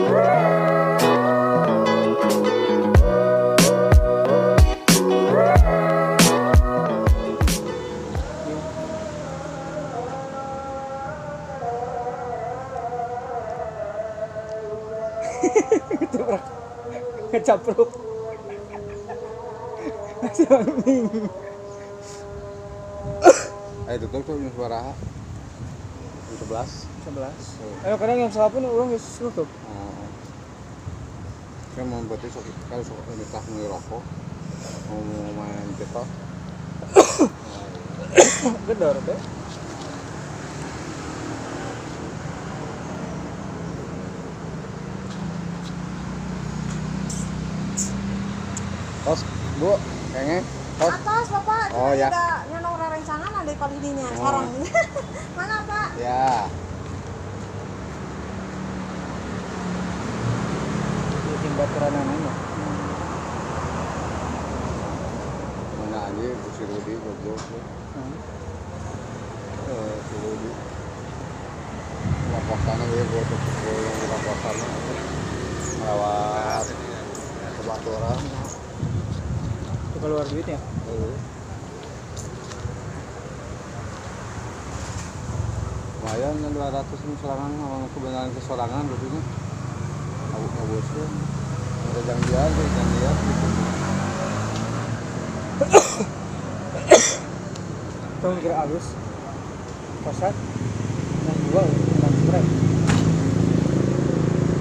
Ketoprak. Kecapruk. Masih ming. Ayo tutup tuh jam sabaraha? Jam 11. 11. Ayo kadang jam 8 urang geus nutup. Oh. Kan mau berarti sok kalau sok nikah meuli rokok. Mau main TikTok. Gedor teh. Tos, Bu, kayaknya. Tos. Atas, Bapak. Oh, ya. Udah nyonong rerencangan ada palidinya sekarang. Mana, Pak? Ya. Bikin baturan mah. Mana aja si Rudi goblok. Si Rudi. Laposannya dia buat laposannya lewat kebaturan. Itu keluar duitnya? Lumayan kan 200 ini sorangan, awang kebenaran kesorangan berarti aku ngaboskeun. Ada janjian, janjian gitu. Tong kira alus. Kosan yang dua enam sore.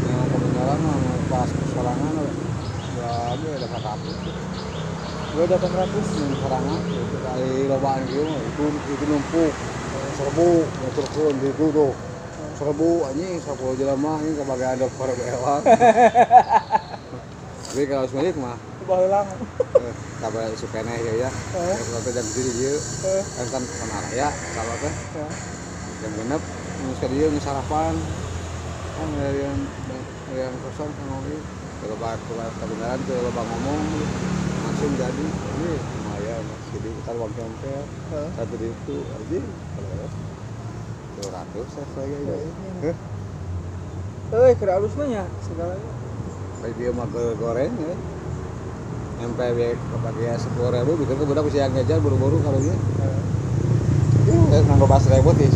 Yang kebenaran mah pas kesorangan ya ada 400. 2.800 yang sorangan itu kali lobaan kieu mah itu numpuk. Serbu ngaturkeun di itu tuh. Serbu anjing 10 jelema anjing kebagian dokter bewak. Tapi kalau semelik mah baheula. Kabar isu keneh ieu ya. Kalau teh jam 7 ieu. Kan kan raya salah teh. Jam 6 geus ka dieu geus sarapan. Kan yang kosong sama ieu. Loba kebenaran teu loba ngomong langsung jadi. Ini lumayan jadi kita uang tempel. Satu di itu aja 200 saya lagi. Euy, keur alus mah nya segalanya. Kayak dia mah goreng ya. Sampai kebagian 10.000 gitu ke budak bisa yang ngejar buru-buru kalau dia. Ya, nang 12.000 teh.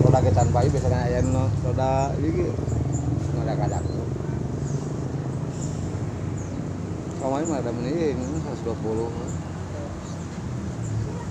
Roda ge can bae biasana aya nu roda ieu ge. Ngadak-ngadak. Kamari mah ada meni 120.